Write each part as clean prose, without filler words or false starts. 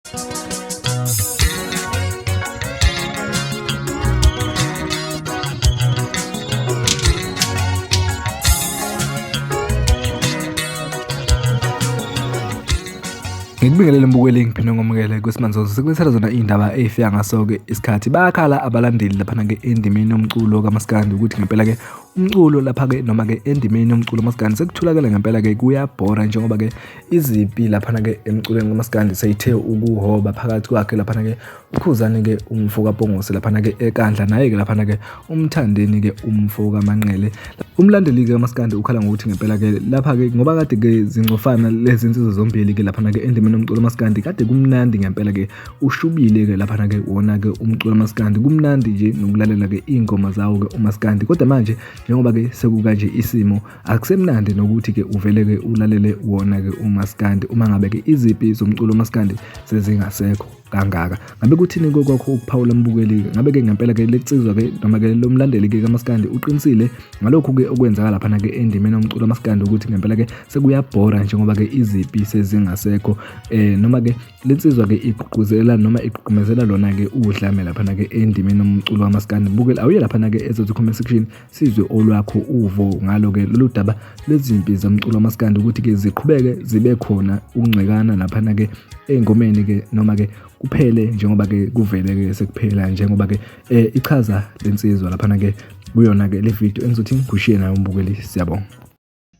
Ngikubingelele mbukeli ngiphinde ngomukele kwesimanzozo sikulethela zona iy'ndaba ey'fika ngaso-ke isikhathi. Bayakhala abalandeli laphana-ke endimeni yomculo kamaskandi ukuthi ngempela-ke umculo lapha-ke noma-ke endimeni yomculo kamaskandi sekuthulakele ngempela-ke kuyabhora njengoba-ke izimpi laphana-ke emculweni kamaskandi seyithe ukuhoba phakathi kwakhe laphana-ke uKhuzani-ke umfo kaPongose laphana-ke eKandla naye-ke laphana-ke uMthandeni-ke umfo kaManqele. Umlandeli-ke kamaskandi ukhala ngokuthi ngempela-ke lapha-ke ngoba kade-ke zingcofana lezi nsizwa zombili-ke laphana-ke endimeni yomculo kamaskandi kade kumnandi ngempela-ke ushubile-ke laphana-ke wona-ke umculo kamaskandi kumnandi nje nokulalela-ke iy'ngoma zawo-ke umaskandi kodwa manje njengoba-ke sekukanje isimo Akusemnandi nokuthi-ke uvele-ke ulalele wona-ke umaskandi uma ngabe-ke izipi zomculo umaskandi sezingasekho kangaka. Ngabe kuthini kwakho ukuphawula mbukeli-ke? Ngabe-ke ngempela-ke lensizwa-ke noma-ke lo mlandeli-ke kamaskandi uqinisile ngalokhu-ke okwenzeka laphana-ke endimeni yomculo kamaskandi ukuthi ngempela-ke sekuyabhora njengoba-ke izipi sezingasekho noma-ke lensizwa-ke igqugquzela noma igqugqumezela lona-ke udlame laphana-ke endimeni yomculo kamaskandi. Mbukeli awuye laphana-ke ezothi comment section sizwe olwakho uvo ngalo-ke lolu daba lwezimpi zomculo wamaskandi ukuthi-ke ziqhubeke zibe khona ukungcwekana laphana-ke ey'ngomeni-ke noma-ke kuphele njengoba-ke kuvele-ke sekuphela njengoba-ke um ichaza le nsizwa laphana-ke kuyona-ke le video engizothi ngikushiye nayo umbukeli siyabonga.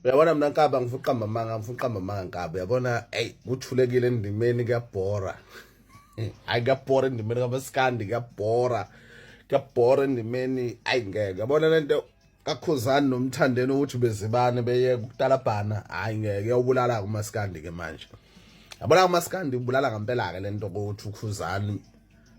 Uyabona mina nkaba ngifuna uqamba amanga ngifuna uqamba amanga nkaba uyabona ey kuthulekile endimeni kuyabhora. Hayi kuyabhora endimeni kaMaskandi kuyabhora. Kuyabhora endimeni ayi ngeke. Uyabona lento kaKhuzani noMthandeni ukuthi bezibane beye kutalabhana hayi ngeke uyawubulala kuMaskandi ke manje. Yabona kuMaskandi ubulala ngempela ke lento ukuthi uKhuzani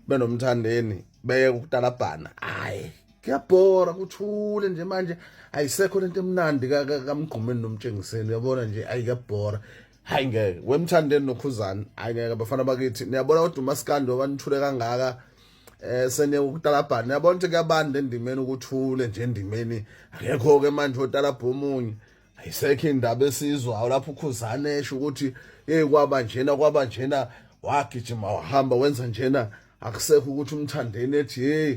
benoMthandeni beye kutalabhana hayi kuyabhora kuthule nje manje ayisekho lento emnandi kaMgqumeni noMtshengiseni uyabona nje ayi kuyabhora hayi ngeke wemthandeni nokhuzani hayi ngeke bafana bakithi niyabona kodwa umaskandi wabanithule kangaka eh seniye ukutalabhana niyabona ukuthi kuyabanda endimeni ukuthule nje endimeni akekho ke manje otalabha omunye ayisekho indaba esizwayo lapho ukhuzane esho ukuthi hey kwaba njena kwaba njena wagijima wahamba wenza njena akusekho ukuthi umthandeni ethi hey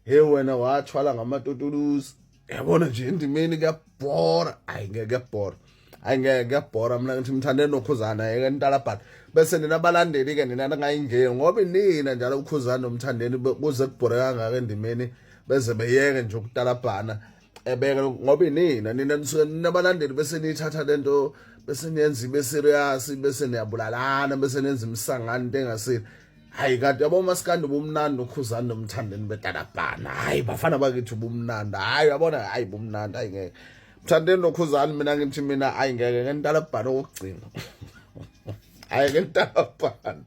hey wena wathwala ngamatotuluzi yabona nje endimeni kuyabhora hayi ngeke kuyabhora hayi ngeke kuyabhora mina ngithi mthandeni nokhuzana yeke ntalabhana bese nina abalandeli ke nina ningayingeni ngoba nina njalo ukhuzana nomthandeni kuze kubhore kangaka endimeni beze beyeke nje ukutalabhana ebeke ngoba inina nina nisuke ninabalandeli bese niyithatha lento bese niyenza ibe serious bese niyabulalana bese nenza imisangano into engasile hayi kanti yabo umasikandi ubumnandi ukhuzani nomthandeni betalabhana hayi bafana bakithi ubumnandi hayi yabona hayi bumnandi hayi ngeke mthandeni nokhuzani mina ngithi mina hayi ngeke ngentalabhana okugcina hayi ngentalabhana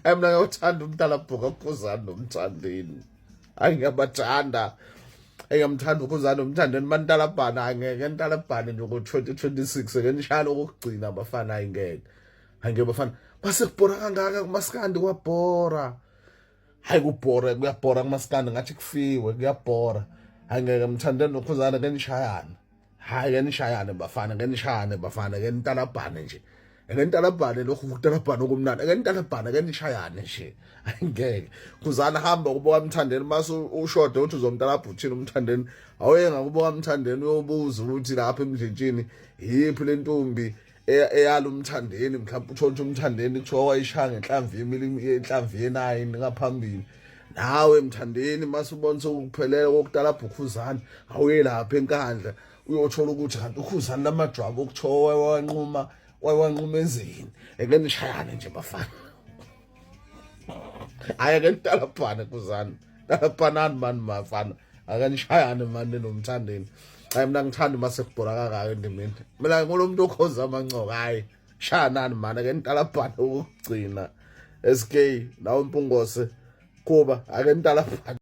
hayi mina ngiyawuthanda umntalabhuka ukhuzani nomthandeni hayi ngiyabathanda engiyamthanda ukhuzani nomthandeni bantalabhana hayi ngeke ntalabhane nje ngo-2026 ke nishayela okokugcina bafana hayi ngeke hayi ngeke bafana base kubhora kangaka kumasikandi kwabhora hayi kubhora kuyabhora kumasikandi ngathi kufiwe kuyabhora hayi ngeke mthandeni nokhuzana ke nishayana hayi ke nishayane bafana ke nishayane bafana ke nitalabhane nje ake nitalabhane lokhu kutalabhane okumnandi ake nitalabhane ake nishayane nje hayi ngeke khuzana hamba kubo kamthandeni mase ushode uthi uzomtalabha uthini umthandeni awuye ngakubo kamthandeni uyobuza ukuthi lapha emdlentshini yiphi lentombi eyala umthandeni mhlawumbe uthole ukuthi umthandeni kuthiwa wayishaya ngenhlamvu inhlamvu yenayini ngaphambili nawe mthandeni mase ubona sekuphelela kokutalabha ukhuzane awuye lapha enkandla uyothola ukuthi kanti ukhuzane lamajwabu okuthiwa wawanquma wawanquma enzini eke nishayane nje bafana hayi ake nitalabhane khuzane talabhanani mani mafana ake nishayane mani nomthandeni hayi mina ngithanda uma sekubhora kangaka endimeni mina ngulo muntu okhoza amancoko hayi shayanani mani ake nitalabhane ukugcina SK nawe Mpungose kuba ake nitalabhane.